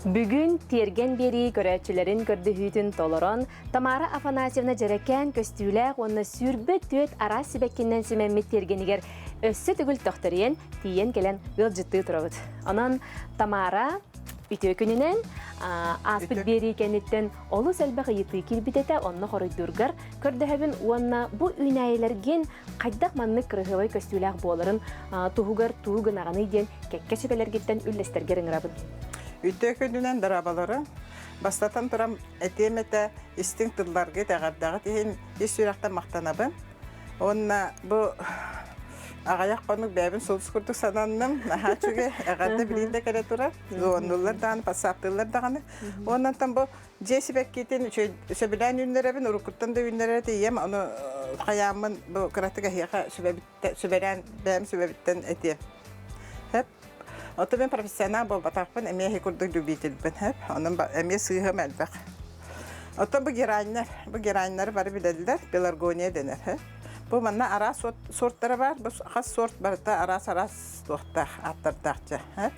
Бүгүн Тиэргэн биэрии көрөөччүлэрин көрдөһүүтүн толорон, Тамара Афанасьевна дьэрэкээн көстүүлээх уонна 24 араас сибэккинэн симэммит тиэргэнигэр өссө төгүл төхтөрүйэн, тиийэн кэлэн ыалдьыттыы турабыт. Онон Тамара үтүө күнүнэн ааспыт биэрии кэнниттэн олус элбэх ыйытыы киирбит этэ, онно хоруйдуургар көрдөһөбүн уонна бу үүнээйилэргин хайдах маннык кыраһыабай көстүүлээх буоларын туһугар тугу гынаҕыный диэн кэккэ сүбэлэргиттэн үллэстэргэр ыҥырабын. Үтүө күнүнэн дорооболору. Бастатан туран этиэм этэ истиҥ тылларгыт эҕэрдэҕит иһин ис сүрэхтэн махтанабын. Уонна бу аҕыйах хонук бэйэбин сулус курдук сананным. Наһаа үчүгэй эҕэрдэ билиин да кэлэ турар. Уоннуллар даҕаны, пассаптыыллар даҕаны. Уоннантан бу Дьиэ сибэккитин сөбүлээн үүннэрэбин, уруккуттан да үүннэрэр этэ ийэм, ону хайааммын бу кыратык эһиэхэ сүбэлээн, бэйэм сүбэбиттэн этиэм. Хэп. Ото мен профессионал буолбатахпын, эмиэ эһи курдук любительбин, хэп. Онон эмиэ сыыһам элбэх. Оттон бу гераньнар, бу гераньнары бары билэллэр, пеларгония дэнэр, хэп. Бу манна араас сорттара бар, бу хас сорт барыта араас-араас туохтаах, ааттардаах дьэ, хэп.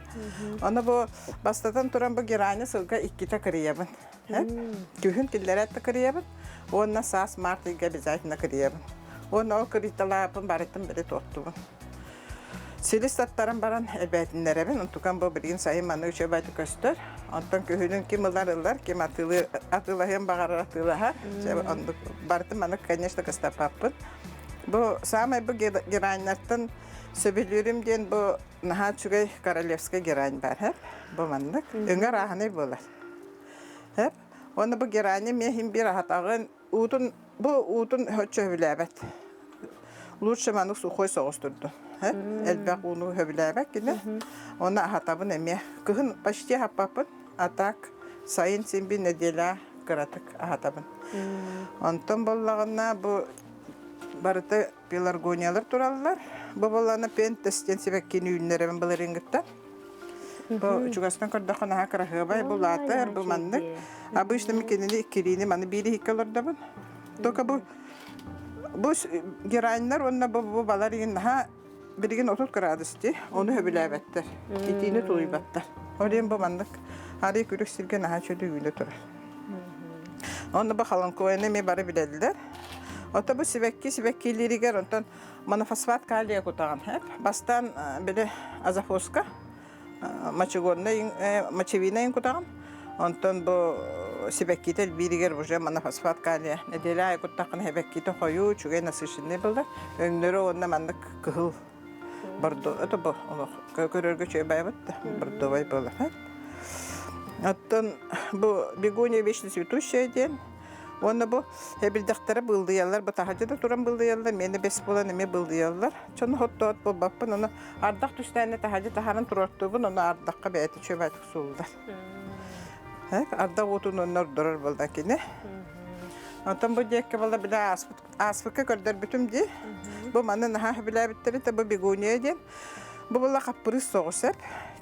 Ону бу Бастатан туран бу герани сылга иккитэ кырыйабын. Күһүн киллэрээт да кырыйабын. Уонна саас март ыйга обязательно кырыйабын. Уонна ол кырыйталааппын барытын били туохтубун. Силис таттаран баран элбээтиннэрэбин. Онтукан бу билигин сайын маны үчүгэй көстөр. Онтон күһүнүн ким ылар ылар, ким атыылы атыылаһыан баҕарар атыылаһар. Оннук барытын маны, конечно, кыстаппаппын. Бу саамай бу гераньнартан сөбүлүүрүм диэн бу Наһаа үчүгэй королевскай герань баар, һэп? Бу маннык. Өҥө арааһынай буолар. Һэп? Уонна бу герань эмиэ иһин биир аһатаҕын уутун бу уутун оччо сөбүлээбэт. Лучше маннык сухой соҕус турдун. Һэп? Элбэх ууну сөбүлээбэт кини. Уонна аһатабын эмиэ. Кыһын почти аһаппаппын. А так сайын син биир нэдиэлэ кыратык аһатабын. Онтон буоллаҕына бу барыта Пеларгониялар тураллар. Бу буоллаҕына пентес диэн сибэккини үүннэрэбин былырыыҥҥыттан. Бу чугастан көрдөххө наһаа кыраһыабай бу лаатар, бу маннык. Обычно мин кинини иккилиини маны биир иһиккэ олордобун. Только бу бу гераньнар уонна бу, бу балар игин наһаа билигин 30 градус дии, ону сөбүлээбэттэр. Итиини тулуйбаттар. Ол иһин бу маннык арый күрүк сиргэ наһаа чөлү үүнэ турар. Онно бу халанкояны эмиэ бары билэллэр. Ото бу сибэкки сибэккилииригэр онтон монофосфат калия кутаҕын эп. Бастаан били азофоска мочегоннай мочевина кутаҕын. Онтон бу сибэккитэ элбииригэр уже монофосфат калия нэдиэлэ аайы куттаххына сибэккитэ хойуу, үчүгэй насыщенный буолар. Өҥнөрө уонна маннык кыһыл бордо это бу олох көрөргө үчүгэй байбыт да бордовай буолар. Оттон бу бегония вечно цветущая диэн Уонна бу эбилдэхтэрэ быыллыйаллар, бу таһырдьа да туран быыллыйаллар, миэнэ бэс буолан эмиэ быыллыйаллар. Чону хоттоот буолбаппын, ону ардах түстээнэ таһырдьа таһааран туруортуубун, ону ардахха бэйэтэ үчүгэйдик сууллар. Ардах уутун уонна ордорор буолла кини. Онтон бу диэкки буолла бile ааспыт ааспыкка көрдөрбүтүм дии. Бу маны наһаа сөбүлээбиттэрин бу бегония диэн. Бу буолла хаппырыыс соҕус эп.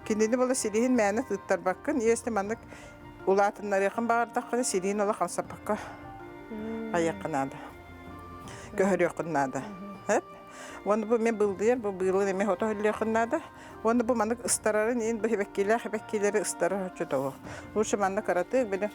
Кинини буолла силиһин мээнэ тыыттарбаккын. Если маннык Улаатыннарыаххын баҕардаххына сириин олох хамсаппакка айыахха наада. Көһөрүөххүн наада. Эп. Уонна бу мен былдыйар, бу быылын эмиэ хото иһиллиэххин наада. Уонна бу маннык ыстарарын иин бу хибэккилээх хибэккилэри ыстарар оччотоҕу. Лучше манна кыратык били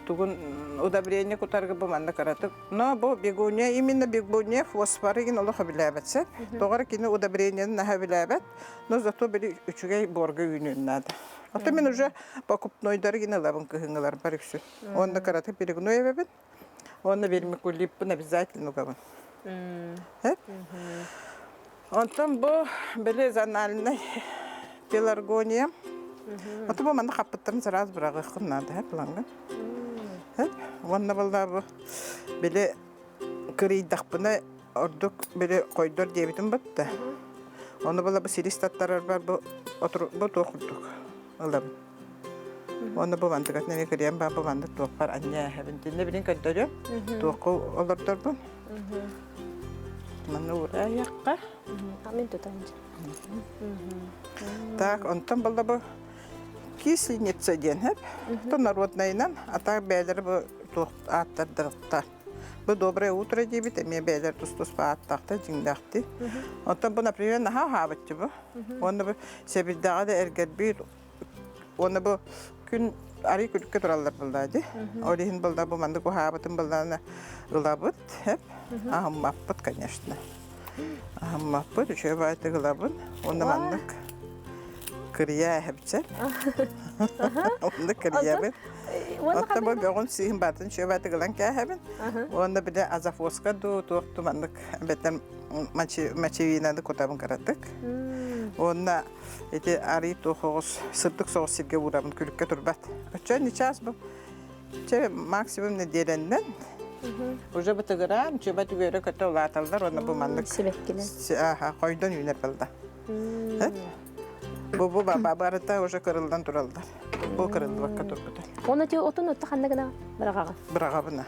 тугун удобрение кутарга бу манна кыратык. Но бу бегония именно бегония фосфоры гин олох өбүлээбэт сеп. Тоҕо эрэ кини удобрениены наһаа өбүлээбэт, но зато били үчүгэй буорга үүнүөн наада. Ото мин уже покупнойдары гин ылабын кыһыҥҥыларбар үксүн. Уонна кыратык перегной эбэбин. Уонна вермикулиппын обязательно угабын. Онтон бу били зональный пеларгония. Ото бу манна хаппыттарын сразу быраҕыаххын наада, һэ, планга. Уонна балла бу били кырыйдахпына ордук били хойдор диэбитим батта. Ону була бу силис таттарарбар бу бу туох курдук ылабын. Уонна бу мантыгатын эмиэ кырыйан баар бу маннык туохпар анньа эһэбин. Тиннэ билин көрдөрүөм. Туохха олордорбун. Манна уурайахха. Мин тутан. Так, онтон балла бу кислиница диэн хэп. То народнайынан, а так бээлери бу туох ааттардырыктар. Бу доброе утро диэбит эмиэ бэйэлэр тус-туспа ааттаахтар, дьиҥнээхтии. Оттон бу, например, наһаа аһаабыччы бу. Уонна бу сэбирдэҕэ да эргэрбит. Уонна бу күн арый күлүккэ тураллар буоллаа дии. Ол иһин буолла бу маннык уһаабытын буоллаҕына ылабыт, эп. Аһыммаппыт, конечно. Аһыммаппыт, үчүгэй баайтык ылабын. Уонна маннык кырыйа эһэбитсэр. Онно кырыйабын. Оттон бу бөҕүн сыыһын баатын үчүгэй баайтык ылан кээһэбин. Уонна бile азафоска дуу, туох дуу маннык бэтэн мочевинаны кутабын кыратык. Уонна ити арый туох оҕус сырдык соҕус сиргэ уурабын күлүккэ турбат. Оччо ничаас бу Чэ, максимум нэдиэлэннэн уже бытыгыраан, чуба түгүөрэ көтө улааталлар уонна бу маннык Сибэккилэр. Хойдон үүнэр балда. Бу бу барыта уже кырыллан тураллар. Бу кырыллыбакка турбута. Оны ти отун отто ханна гына быраҕаҕа? Быраҕабына.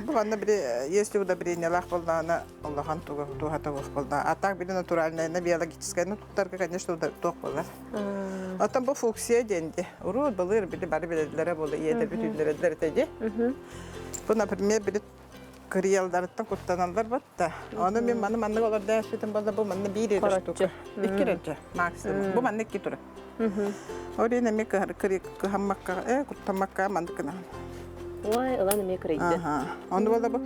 Бу манна били если удобрениялаах боллаана улахан туга туһата буох болла. А так били натуральная, биологическая туттарга, конечно, туох болар. Оттон бу фуксия диэн ди. Урут былыр били бары билэллэрэ буола ийэлэрбит үллэрэллэр этэ ди. Бу, например, били кырыйалларыттан куттаналлар батта. Ону мин маны маннык олордо эспитим болла бу манна биир эрэ штука. Икки эрэ максимум. Бу манна икки тура. Ол иһин эмиэ кыһаммакка, куттаммакка маннык гынаҕын. Ой, ылан эмиэ кырыйды. Ону болла бу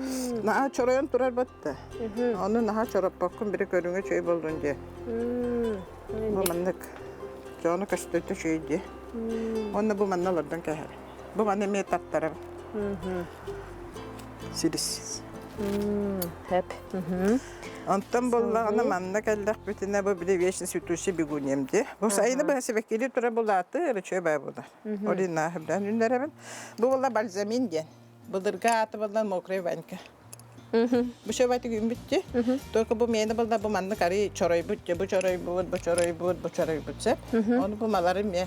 наһаа чоройон турар батта. Ону наһаа чороппоккун бири көрүҥэ чөй боллун диye. Бу маннык дьону көстөтө үчүгэй дии. Уонна бу манна олордон кэһэр. Бу маны эмиэ таттарабын. Силис. Хэп. Онтон буоллаҕына манна кэллэхпитинэ бу били вечно цветущий бегуниям дии. Бу сайыны быһа сибэккилии турар булааты ырычыа баа булар. Олина хөбүлээн үннэрэбин. Бу буолла бальзамин диэн. Былыргы ааты буолла Мокрай Ванька. Бу шөбөтү күммүттү. Только бу миэнэ булда бу маннык арый чоройбут, бу чоройбут, бу чоройбут, бу чоройбут сеп. Ону бу малары мэ.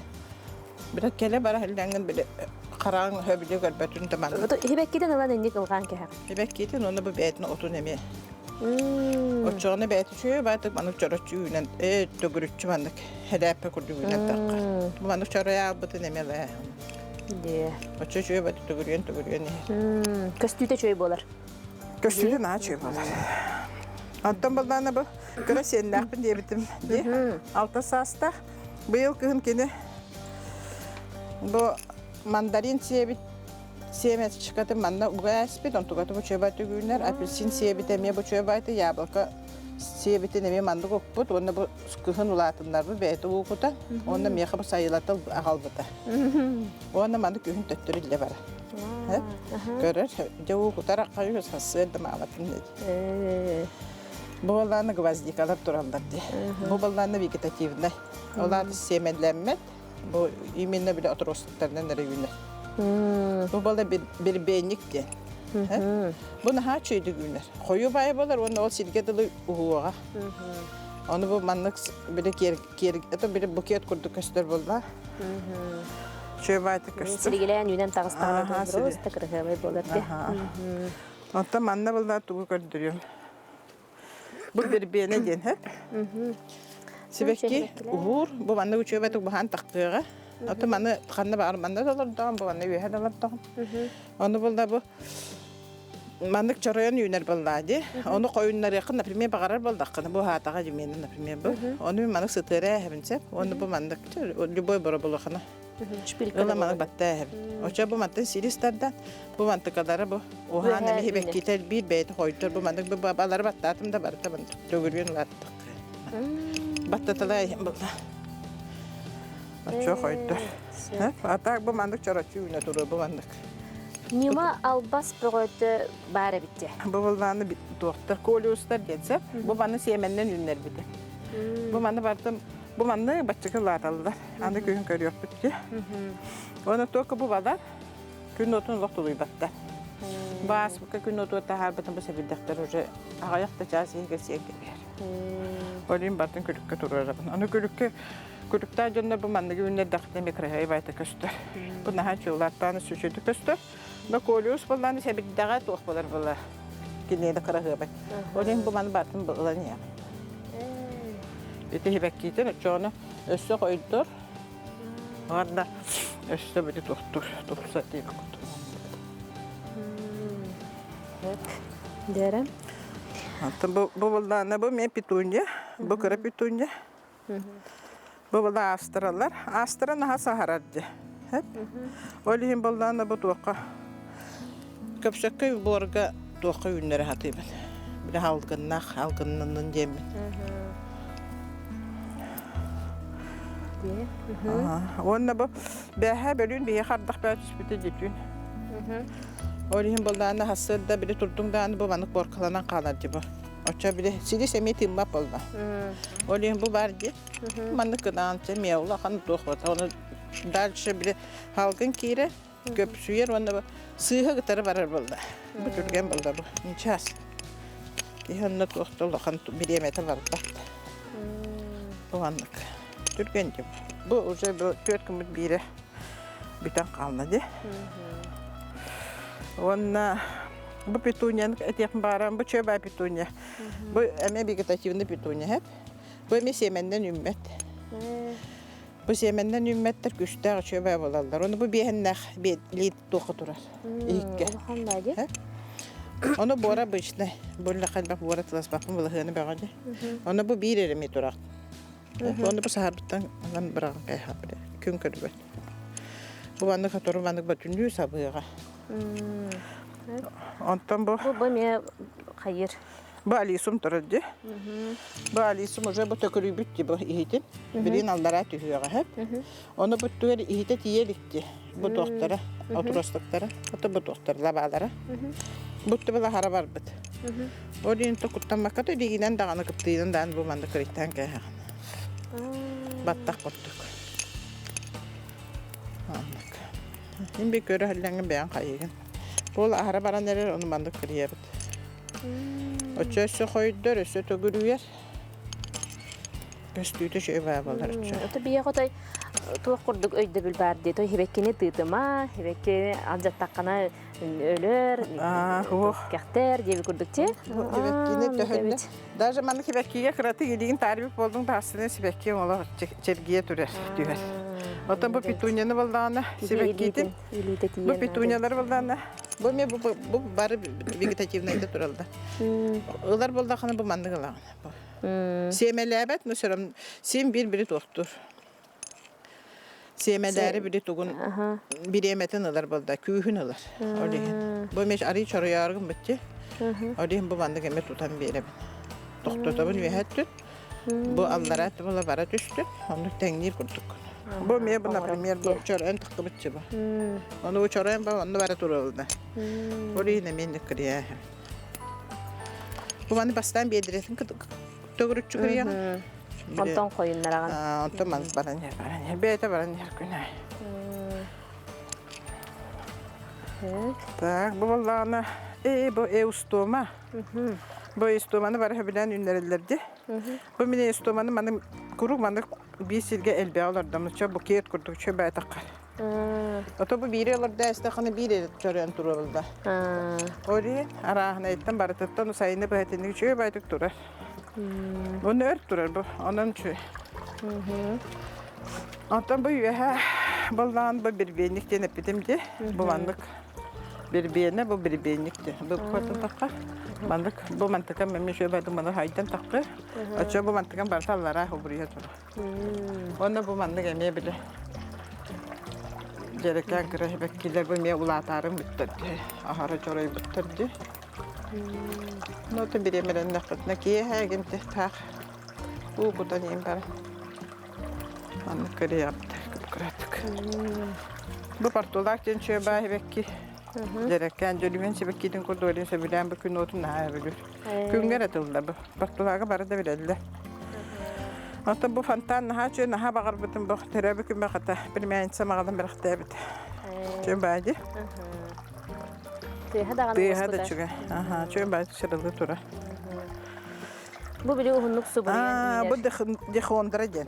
Бира келе бара хилдәнгин били хараң хөбүлү көрбөтүн да маннык. Хибэккитин ылан инник ылгаан кэһэх. Хибэккитин оны бу бээтин отун эме. Оччоҕуна бэйэтэ үчүгэй баайтык маннык чороччу үүнэн төгүрүччү маннык хэлээппэ курдук үүнэн таххар. Бу маннык чоройа албытын эмиэ лээ. Дии. Оччо үчүгэй баайтык төгүрүйэн төгүрүйэн иһэр. Көстүүтэ үчүгэй буолар. Көстүүтэ наһаа үчүгэй буолар. Оттон балдаана бу кыра сиэннээхпин диэбитим дии. Алта саастаах. Быйыл кыһын кини бу мандарин сиэбит Сиэмэчкатын манна уга ээспит, онтуката бучуобай түгүүнэр, апельсин сиэбитэ эмиэ бучуобай яблоко сиэбитин эмиэ маннык укпут уонна бу кыһын улаатыннарбыт бэйэтэ уукута уонна миэхэ бу сайылата аҕалбыта. Уонна маны күһүн төттөрү илдьэ бара. Көрөр, дьэ уукутар аккайы сассыар да мааматын диэти. Бу баллааны гвоздикалар тураллар дии. Бу баллааны вегетативнай. Ол аата сиэмэлэммэт, Бу именно бile отростуктарынан эрэ үүнэр. Бу бала бербенник диэн. Бу наһаа үчүгэйдик үүнэр. Хойуу баайа буолар уонна ол сиргэ дылы уһуоҕа. Ону бу маннык били киэр киэр это били букет курдук көстөр буолла. Үчүгэй баайта көстөр. Силигилээн үүнэн таҕыстаҕына просто кырыһыабай буолар дии. Оттон манна буолла тугу көрдөрүөм. Бу бербиэнэ диэн сөп. Сибэкки уһуур, бу манна үчүгэйдик баһаан тахтыаҕа. Ото маны ханна баар манна да олордоҕум, бу манна үөһэ да олордоҕум. Ону булла бу маннык чоройон үүнэр буоллаа дии. Ону хойуннарыаххын, например, баҕарар буоллаххына, бу хаатаҕа дьимиэнэ, например, бу. Ону мин маннык сытыара эһэбин сөп. Уонна бу маннык любой боробулухана Ыла маны баттаа эһэбит. Очо бу мантан сирис тардан, бу мантыкалара бу уһаан эми хибэккитэ биир бэйэтэ хойдор бу маннык бу балары баттаатым да барыта мантык төгүрүөн улааттык. Баттаталай булла. Очо хойдор. А так бу маннык чорочу үүнэ туруо бу маннык. Ньыма албас бөҕөтө баар эбит дьэ. Бу буллааны туохтар колиустар диэн Бу маны сиэмэннэн үүннэрбитэ. Бу маны бартым Бу манны баччыка улааталлар. Аны күһүн көрүөхпүт дии. Уонна только бу балар күн уотун олох тулуйбаттар. Бааспыкка күн уотугар таһаарбытын бу сэбирдэхтэр уже аҕыйах да чаас иһигэр сиэн кэбиһэр. Ол иһин бартын күлүккэ туруорабын. Аны күлүккэ күлүктээх дьоннор бу манныгы үүннэрдэхтэринэ микроһай байта көстөр. Бу наһаа чуулааттаан сүчүдү көстөр. Но колиус буоллааны сэбирдэҕэ туох буолар була киниэхэ кыраһыабай. Ол иһин бу маны бартын ылан иһэҕин. Ити хибэккиитин оччоҕуна өссө хойдор. Уонна өссө били тохтур, тупса диэбит курдук. Дээрэ. Антон бу бу буллаана бу мен петунья, бу кыра петунья. Бу була астыралар. Астыра наһаа саһарар дьэ. Ол иһин буоллаҕына бу туохха көпсөккөй буорга туохха үүннэрэ сатыыбын. Били алгыннаах алгыннаннын диэммин. Уонна бу бээһээ бөлүүн биһиэхэ ардах бөҕө түспүтэ дьитүүн. Ол иһин буоллаҕына сарсыарда били турдуҥ даҕаны бу маннык буоркаланан хаалар дии бу. Оччо били силис эмиэ тыыммат буолла. Ол иһин бу баар дии. Маннык гынаан чэ эмиэ улахан туох буолта. Ону дальше били халгын киирэр, көпсүйэр уонна сыыһа кытары барар буолла. Бу түргэн буолла бу. Нчас. Киһи онно туох да улахан бириэмэтэ барбат. Бу маннык. Түргэн дии. Бу уже бу түөрт күммүт биирэ бүтэн хаалла дии. Уонна бу петунияны этиэхпин баҕарабын, бу чүөбэ петуния. Бу эмиэ вегетативный петуния һэп. Бу эмиэ сиэмэннэн үүммэт. Бу сиэмэннэн үүммэттэр күстээх үчүгэй буолаллар. Ону бу биэһиннээх лиит туохха турар иһиккэ. Ону буора обычный. Бу элбэх буора тыласпаппын былаһыаны бөҕө дии. Ону бу биир эрэ эмиэ турар. Ону бу саһарбыттан ылан быраҕан кайхаппыт. Күн көрбөт. Бу маннык сотору маннык бөтүннүү сабыаҕа. Онтон бу Бу эмиэ хайыр. Бу алисум турар дии. Бу алисум уже бу төкүрүйбүт дии бу иһитин. Билигин аллараа түһүөҕэ сөп. Ону бүттүгэр иһитэ тиийэ иликти. Бу туохтара, отростуктара, ото бу туохтара, лабаалара. Бутту была хара барбыт. Ол иһин куттаммакка да илиигинэн даҕаны кыптыйынан даҕаны бу маннык кырыйтаан кээһэҕин. Баттах курдук. Маннык. Мин би көрө иһэллэҥҥин бэйэҥ хайыгын. Ол аһара баран эрэр, ону маннык кырыйабыт. Оччо өссө хойдор, өссө төгүрүйэр. Көстүүтэ үчүгэй баа буолар оччо. Ото биһиэхэ отой туох курдук өйдөбүл баар дии. Той хибэккини тыытыма, хибэкки алдьаттаххына өлөр, кэхтэр диэби курдук ти. Хибэккини төһөннө. Даже манна хибэккигэ кыратык илигин таарбыт буолдуҥ тахсыны сибэкки олох чэргийэ турар түһэр. Оттон бу петуньяны боллаҕына сибэккитин бу петуньялары боллаҕына Бу эмиэ бу, бу бары вегетативнайда тураллар. Ылар буоллаххына бу маннык ылаҕын. Сиэмэлээбэт, но сөрөм син биир бири туохтуур. Сиэмэлээри бири тугун бириэмэтин ылар буолда, күүһүн ылар. Ол иһин. Бу эмиэ арый чоройооргун бытчы. Ол иһин бу маннык эмиэ тутан биэрэбин. Тохтотобун үөһэ өттүн. Бу аллараа була бара түстүн, оннук тэҥниир курдук. Бу эмиэ бу, например, бу чоройон таххыбытчы бу. Ону бу чоройон ба онно бара туралына. Ол иһин эмиэ инник кырыйа. Бу маны бастаан биэдирэтин төгүрүччү кырыйаҕын. Онтон хойуннараҕын. Онтон маны баран иһэр, баран иһэр. Бэйэтэ баран иһэр күн аайы. Так, бу буоллаҕына, э, бу эустома. Бу эстоманы бары сөбүлээн үүннэрэллэр дии. Бу мин эстоманы маны куруук маннык биир сиргэ элбэҕи олордом. Чө букет курдук чө баатахха. Ото бу биири олордо эстэххинэ биир эрэ чөрөөн туруорулла. Ори арааһынайыттан барытыттан сайыны быһатыннык үчүгэй байтык турар. Оны өр турар бу. Онон үчүгэй. Онтон бу үөһэ боллаан бу бирбиэнник диэн эппитим дии. Бу маннык Бирбиэнэ бу бирбиэнник диэн. Бу тахха. Маннык бу мантыкам эмиэ үчүгэй бардым маны хайдан тахха. Оччо бу мантыкам барыта аллараа хобуруйа турар. Уонна бу маннык эмиэ били дьэрэкээн кыра сибэккилэр бу эмиэ улаатаарым бүттэр дии. Аһара чоройбуттар дии. Ну, это бириэмэлэннэхпитинэ киэһэ эгинти таах уу кутан иһин баран. Маннык кырыйабыт кып-кыратык. Бу портулак диэн чүөбаа сибэкки. Дьэрэкээн дьөлүһүөн сибэккитин курдук олин сөбүлээн бу күн уотун наһаа сөбүлүүр. Күҥҥэ эрэ тылла бу. Портулага бары да билэллэр. Оттон бу фонтан наһаа үчүгэй, наһаа баҕарбытым бу төрөөбүт күммэ хата племянница маҕалан бэлэхтээбит. Чүөбаа дии. Тыаһа даҕаны Тыаһа да үчүгэй. Аха, чүөбаа сырылыы турар. Бу били уһуннук субуруйан Бу дихондра диэн.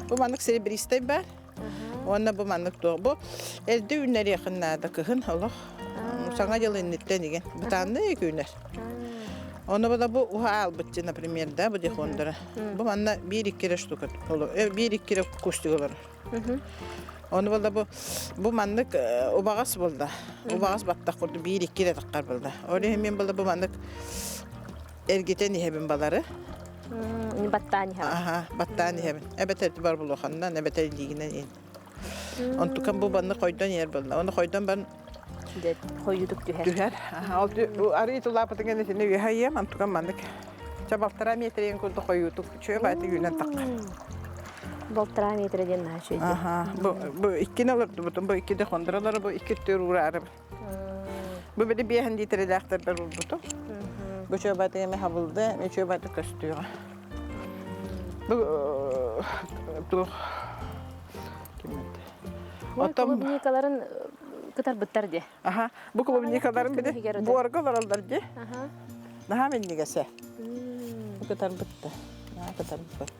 Бу маннык серебристай баар. Уонна бу маннык туох. Бу эрдэ үүнэриэхин наада кыһын олох. Саҥа дьыл инниттэн igen. Бытаанныы үүнэр. Ону бала бу уһа аалбытчы, например, да, бу дихондра. Бу манна биир-икки эрэ штука, биир-икки эрэ кустик олорор. Ону буолла бу бу маннык убаҕас буолла. Убаҕас баттах курдук биир-икки эрэ таххар буолла. Ол иһин мин буолла бу маннык эргитэн иһэбин балары. Баттаан иһэҕин. Аха, баттаан иһэбин. Эбэтэр бар булуоханнан, эбэтэр илиигинэн иһин. Онтукам бу банны хойдон иһэр буолла. Оны хойдон баран хойутук түһэр. Түһэр. Ол арыы тулаапытын итини үөһэ иэм, онтукам маннык. Ча балтараа метрин курдук хойутук чүө бааты үүнэн таххар. Балтараа метр диэн наһаа үчүгэй. Аха. Бу бу иккини олордубутум, бу икки де хондоролору, бу икки түр уураарым. Бу били биэһэн литрэлээхтэрбэр урбутум. Бу чүө бааты эми хабылды, эми чүө бааты көстүөҕэ. Бу туох ким Оттон клубникаларын кытарбыттар дии. Аха, бу клубникаларын били буорга олороллор дии. Наһаа минньигэсэ. Бу кытарбытта. Наһаа кытарбыт.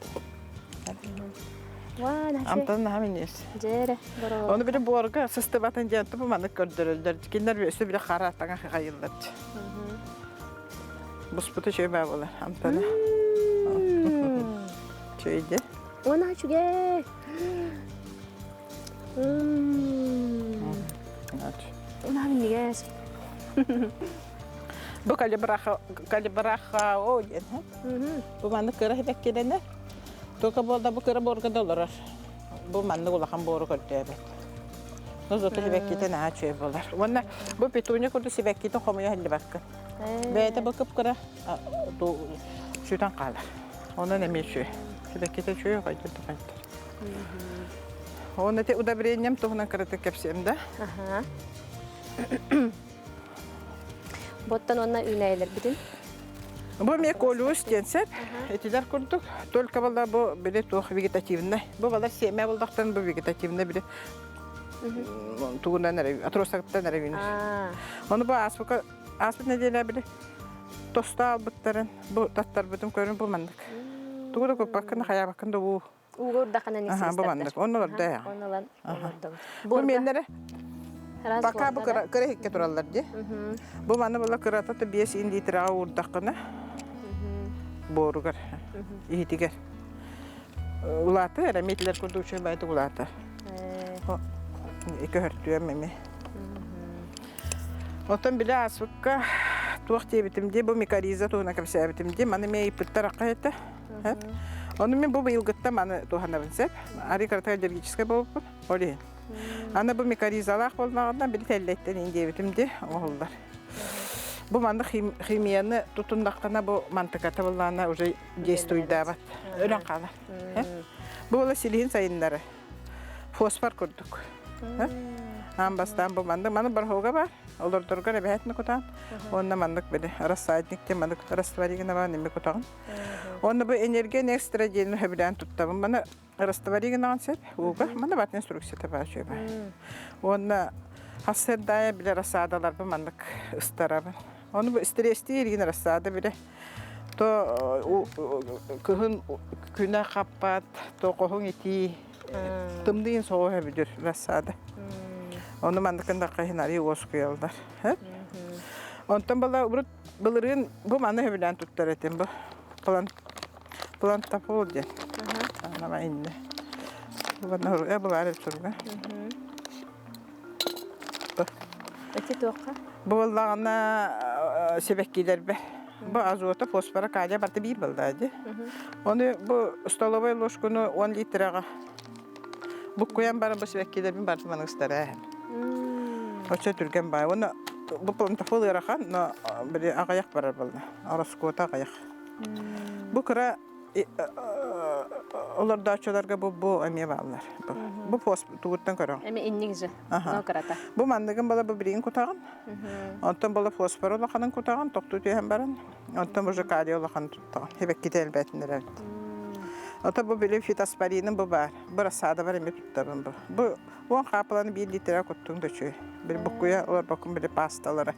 Амтан наһаа минньигэс. Дьээрэ, Оны били буорга сыстыбатын диэн тупу маннык көрдөрөллөр. Кинилэр өссө били хара таҥа хайыллар. Буспута үчүгэй баа буолар амтана. Үчүгэй дии. Уона үчүгэй. Уна минньигэс. Бу калибраха калибрахао диэн. Бу маннык кыра сибэккилэнэр. Только буолда бу кыра буорга да олорор. Бу маннык улахан буору көрдөөбөт. Ну зато сибэккитэ наһаа үчүгэй буолар. Уонна бу петуния курдук сибэккитин хомуйа сылдьыбаккын. Бэйэтэ бу кып-кыра сүтэн хаалар. Онон эмиэ үчүгэй. Сибэккитэ үчүгэй хайдыр да хайдыр. Оны ити удобрением туһунан кыратык кэпсиэм да. Боттон уонна үүнээйилэрбитин? Бу эмиэ колюс диэн сөп. Этилэр курдук. Только была бу били туох вегетативный. Бу балар сиэмэ булдахтан бу вегетативный били тугунан эрэ отростактан эрэ үүнэр. Ону бу ааспыка ааспыт нэдиэлэ били тосто албыттарын бу таттарбытын көрүн бу маннык. Тугу да куппаккын хайаабаккын да уу Ууга урдахына Аха, бу маннык. Онно олордо ээ. Онно ылан олордобут. Бу миэннэрэ Пока бу кыра кыра иһиккэ тураллар дии. Бу маны була кырата да 5 литраҕа уурдаххына буоругар иһитигэр улаатар эрэ миэтилэр курдук үчүгэй баайдык улаатар. Көһөртүөм эми. Оттон били ааспыкка туох диэбитим дии, бу микориза туһунан кэпсээбитим дии. Маны эмиэ ыйыппыттар акка этэ. Ону мин бу быйылгытта маны туһанабын сөп. Арый кыратык аллергическай буолбуппун. Ол иһин. Аны бу микоризалаах буоллаҕына били тэллэйтэн иин диэбитим дии оҥоһуллар. Бу маннык химияны тутуннаххына бу мантыката буоллаҕына уже действуйдаабат. Өлөн хаалар. Бу буола силиһин сайыннары. Фосфор курдук. Аан бастаан бу маннык маны бархуга бар. Олордоргор эбэһэтин кутаан. Уонна маннык били рассадник диэн маннык растворигына бар неме кутаҕын. Уонна бу энергия экстра диэн сөбүлээн туттабын. Маны растворигынаҕын сөп ууга. Маны бат инструкцията баар үчүгэй. Уонна хассырдаайа биле рассадаларбын маннык ыстарабын. Ону бу стресстиир игин рассада биле то кыһын күнэ хаппат, то хоһуҥ итии тымныйын соҕуһа бүдүр рассада. Ону манныкын да хаһын арый уоскуйаллар. Онтон бала урут былырыын бу маны сөбүлээн туттар этим бу плантафол диэн. Анама инне. Бу булар суруга. Эти туохха? Бу буоллаҕына сибэккилэрбэ. Бу азота, фосфора, калия барыта биир буоллаҕа дии. Ону бу столовай ложканы 10 литраҕа буккуйан баран бу сибэккилэрбин барытын маннык ыстараа. Оччо түргэн баай. Уонна бу плантафол ыарахан, но били аҕыйах барар буолла. Ороскуота аҕыйах. Бу кыра олордооччуларга бу бу эмиэ бааллар. Бу пост тугуттан көрөҥ. Эми инник же. Но кырата. Бу манныгын бала бу билигин кутаҕын. Онтон бала фосфор улаханын кутаҕын, тохтуу түһэн баран. Онтон уже калий улахан туттаҕын. Хебекките элбэтин эрэр. Ото бу били фитоспоринын бу баар. Бу рассада бар эми туттабын бу. Бу уон хаапыланы биир литра куттуҥ да үчүгэй. Били буккуйа олорбоккун били пасталары.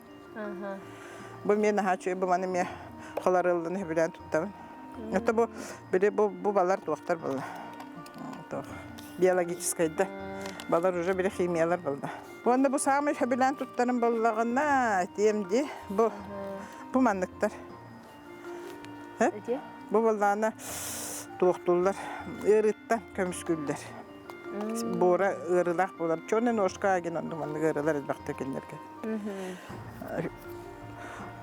Бу мен наһаа үчүгэй бу маны эмиэ халарыллан сөбүлээн туттабын. Это бу били бу бу балар туохтар буолла. Туох биологическайда. Балар уже били химиялар буолла. Уонна бу саамай сөбүлээн туттарым буоллаҕына этиэм дии бу бу манныктар. Бу буоллаҕына туохтууллар ыарыыттан көмүскүүллэр. Буора ыарыылаах буолар. Черный ножка аген оннук маннык ыарыылар элбэхтик кинилэргэ.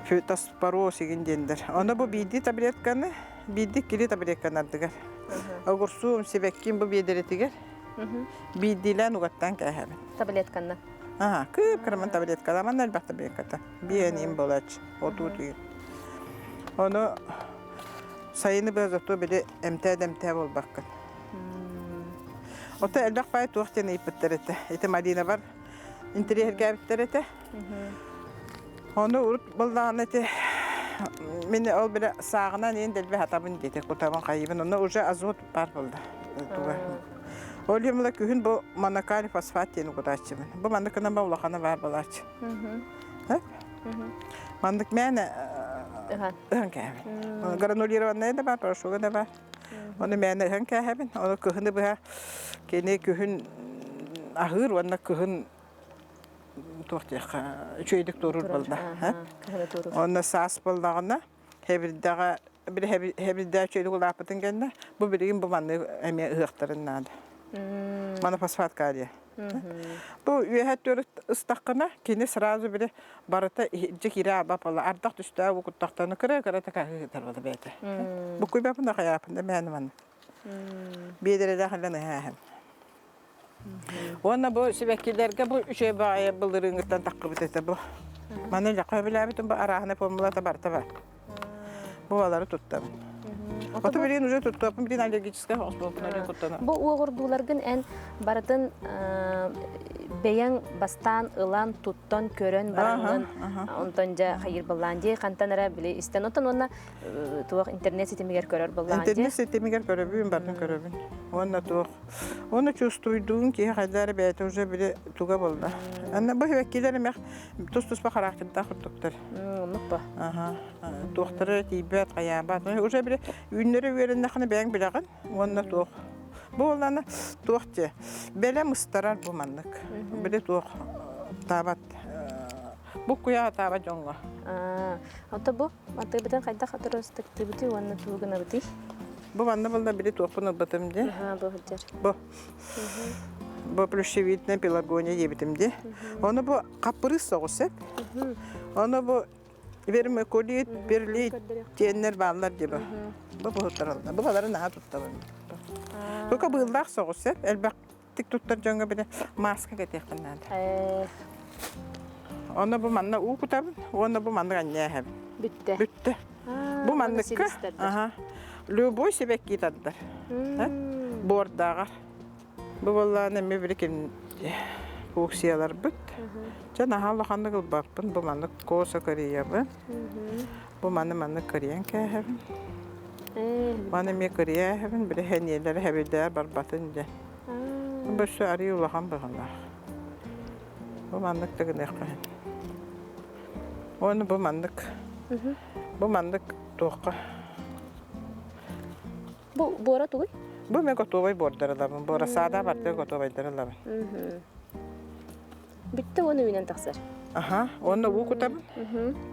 Фитоспороз игин диэннэр. Ону бу биирдии таблетканы, биирдии кили таблетканы ардыгар. Огурсуум, сибэкким бу биэдэрэтигэр. Биирдиилээн угаттаан кээһэбин. Таблетканна. Аха, кыып-кыраман таблеткалаах, манна элбэх таблетката. Биэниим буолааччы, отуу түйүн. Ону сайыны быһа зато били эмтээ-дэмтээ буолбаккын. Ото элбэх баай туох диэн ыйыппыттар этэ. Ити Маринабар интэриэһиргээбиттэр этэ. Ону урут буоллаҕына ити мин ол бile сааҕынан иин дэлби хатабын диэтэ кутабын хайыбын онно уже азот баар буолла туга ол иһин күһүн бу монокалий фосфат диэн кутааччыбын бу маннык гынан ба улахана баар буолааччы маннык мээнэ ыһан кээһэбин гранулированная да бар порошога да бар ону мээнэ ыһан кээһэбин ону кыһыны быһа кини күһүн аһыыр уонна кыһын туох диэххэ үчүгэйдик туоруур буолла Онно саас буоллаҕына хэбирдэҕэ били хэбирдээ үчүгэйдик улааппытын кэннэ бу билигин бу маннык эмиэ ыһыахтарын наада. Монофосфат калия. Бу үөһэ төрүт ыстаххына кини сразу били барыта иһирдьэ киирэ аба буолла ардах түстээх уу куттахтана кыра-кыра такаһыытар буолла бэйэтэ. Буккуйбаппын да хайааппын да мээнэ манна. Биэдэрэлээх илэн ыһааһын. Уонна бу сибэккилэргэ бу үчүгэй баҕайы былырыыҥҥыттан таххыбыт этэ бу. Маны лэхэ өбүлээбитим бу арааһынай формулата барыта бар. Бу балары туттабын. Ото билигин уже туттуоппун билигин аллергическай оҕус буолбун өлүү куттана. Бу уоҕурдууларгын эн барытын бэйэҥ бастаан ылан, туттан, көрөн бараҥҥын, онтон дьэ хайыр былаан дии хантан эрэ били истэн оттон уонна туох интернет ситимигэр көрөр былаан дии. Интернет ситимигэр көрөбүн, барытын көрөбүн. Уонна туох Оны чувствуйдуун киһи хайда эрэ бэйэтэ уже били туга буолла. Анна бу сибэккилэр эмэх тус-туспа характердаах курдуктар. Оннук ба. Аха. Туохтара тиийбэт, хайаабат. Уже били үүннэрэ үөрэннэххинэ бэйэҥ билэҕин уонна туох. Бу буоллаана туох дьэ бэлэм ыстарар бу маннык. Били туох таабат бу куйаа таабат дьоҥҥо. Ото бу Атыыбытын хайдах атырыстыктыыбытый уонна тугу гынабытый? Бу манна буолла били туохпун ылбытым дии. Аһаа, бу сылдьар. Бу. Бу плющевидная пелагония диэбитим дии. Ону бу хаппырыыс соҕус сөп. Ону бу вермикулит, перлит диэннэр бааллар дии бу. Бу буһуттараллар. Бу балары наһаа туттабын. Только быыллаах соҕус сөп. Элбэх Тик туттар дьоҥҥо били маска кэтиэххин наада. Онно бу манна уу кутабын уонна бу маннык анньааһабын. Бүттэ. Бүттэ. Бу манныкка аха любой сибэкки тардар. Буордааҕар. Бу буоллаҕына эмиэ били ким фуксияларбыт. Чэ наһаа улаханнык ылбаппын. Бу маннык косо кырыйабын. Бу маны маннык кырыйан кээһэбин. Маны эмиэ кырыйааһабын, били сэниэлэрэ хэбидээр барбатын диэн. Бу өссө арыый улахан быһыылаах. Бу маннык да гыныахха иһин. Уонна бу маннык. Бу маннык туохха? Бу буора тугуй? Бу эмиэ готовай буордар ылабын. Буора саада бардыга готовайдар ылабын. Бүттэ уонна үүнэн тахсар. Аха, уонна уу кутабын.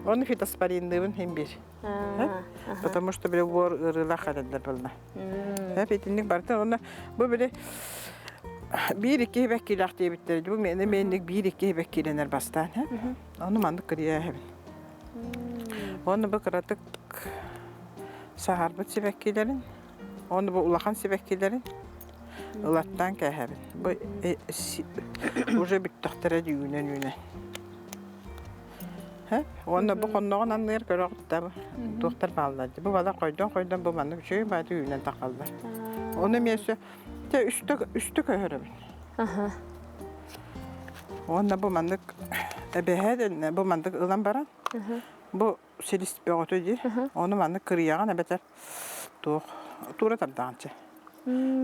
Уонна фитоспоринныыбын иһин биир. Потому что били буор ыарыылаах кэлэллэр буолла. Эп итинник барыта уонна бу били биир икки бэккилээх диэбиттэр. Бу миэнэ миэнник биир икки бэккилэнэр бастаан. Ону маннык кырыйа Уонна бу кыратык саһарбыт сибэккилэрин, уонна бу улахан сибэккилэрин ылаттаан кээһэбин. Бу уже бүттэхтэрэ үүнэн-үүнэн. Уонна бу хонноҕун анныгар көрөҕүт да туохтар бааллар дии. Бу бала хойдон-хойдон бу маннык үчүгэй баайда үүнэн тахаллар. Ону эмиэ өссө үстэ үстэ көһөрөбүн. Уонна бу маннык эбэһээ бу маннык ылан баран бу силис бөҕөтө дии. Ону маннык кырыйаҕын эбэтэр туох туура тардаҕын чэ.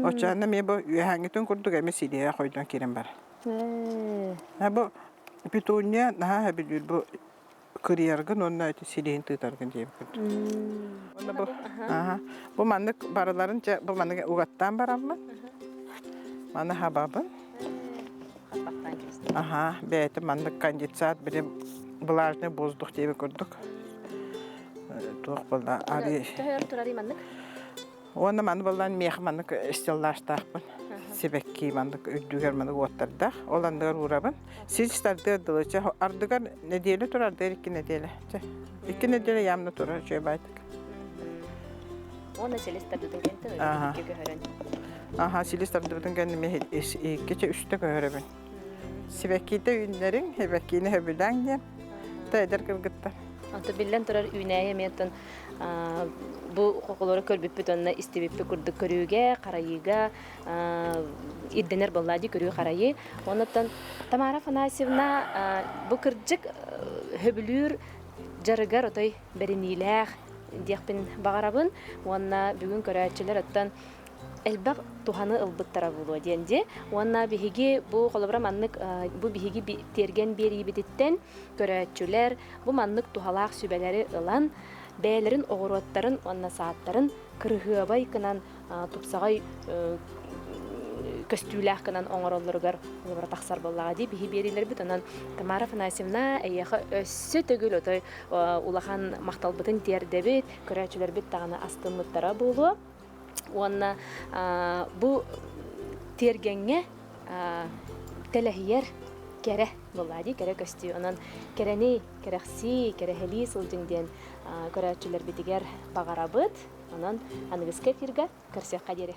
Оччоҕуна эмиэ бу үөһээҥҥитин курдук эмиэ силиһэ хойдон киирэн барар. Бу петуния наһаа сөбүлүүр бу кырыйаргын уонна ити силиһин тыытаргын диэбит курдук. Уонна бу бу маннык барыларын чэ бу маннык угаттаан бараммын маны хабабын. Аха, бэйэтэ маннык кондициат били влажный воздух диэбит курдук. Туох буолла ари Төһөр турарый маннык? Уонна маны баллаан миэхэ маннык стеллажтаахпын. Сибэкки маннык үрдүгэр маннык уоттардаах. Ол анныгар уурабын. Силис тардыар дылы. Чэ, ардыгар нэдиэлэ турар, ардыгар икки нэдиэлэ. Чэ, икки нэдиэлэ явно турар, үчүгэй баайтык. Уонна силис тардытын кэнтэн икки көһөрөн. Аха, силис тардыбытын кэннэ иккичэ үстэ көһөрөбүн. Сибэккиитэ үүннэриҥ, сибэккиини сөбүлээҥ диэн. Та эдэр кыргыттар. Онто биллэн турар үүнээйи эмиэ оттон бу хоколору көрбүппүт уонна истибиппит курдук көрүүгэ, харайыыга ирдэнэр буоллаа дии көрүү харайыы. Оннуттан Тамара Афанасьевна бу кырдьык хөбүлүүр дьарыгар отой бэриниилээх диэхпин баҕарабын уонна бүгүн көрөөччүлэр оттон элбэх туһаны ылбыттара буолуо диэн дии. Уонна биһиги бу холобура маннык бу биһиги тиэргэн биэриибититтэн көрөөччүлэр бу маннык туһалаах сүбэлэри ылан бэйэлэрин оҕуруоттарын уонна сааттарын кырыһыабай гынан тупсаҕай көстүүлээх гынан оҥороллоругар холобура тахсар буоллаҕа дии биһи биэриилэрбит. Онон Тамара Афанасьевна эйиэхэ өссө төгүл отой улахан махталбытын тиэрдэбит, көрөөччүлэрбит даҕаны астыммыттара буолуо. Уонна бу тиэргэҥҥэ тэлэһийэр кэрэ буоллаа дии, кэрэ көстүү. Онон кэрэни кэрэхсии, кэрэһэлии сылдьыҥ диэн көрөөччүлэрбитигэр баҕарабыт. Онон аныгыскы эфирга көрсүөххэ диэри.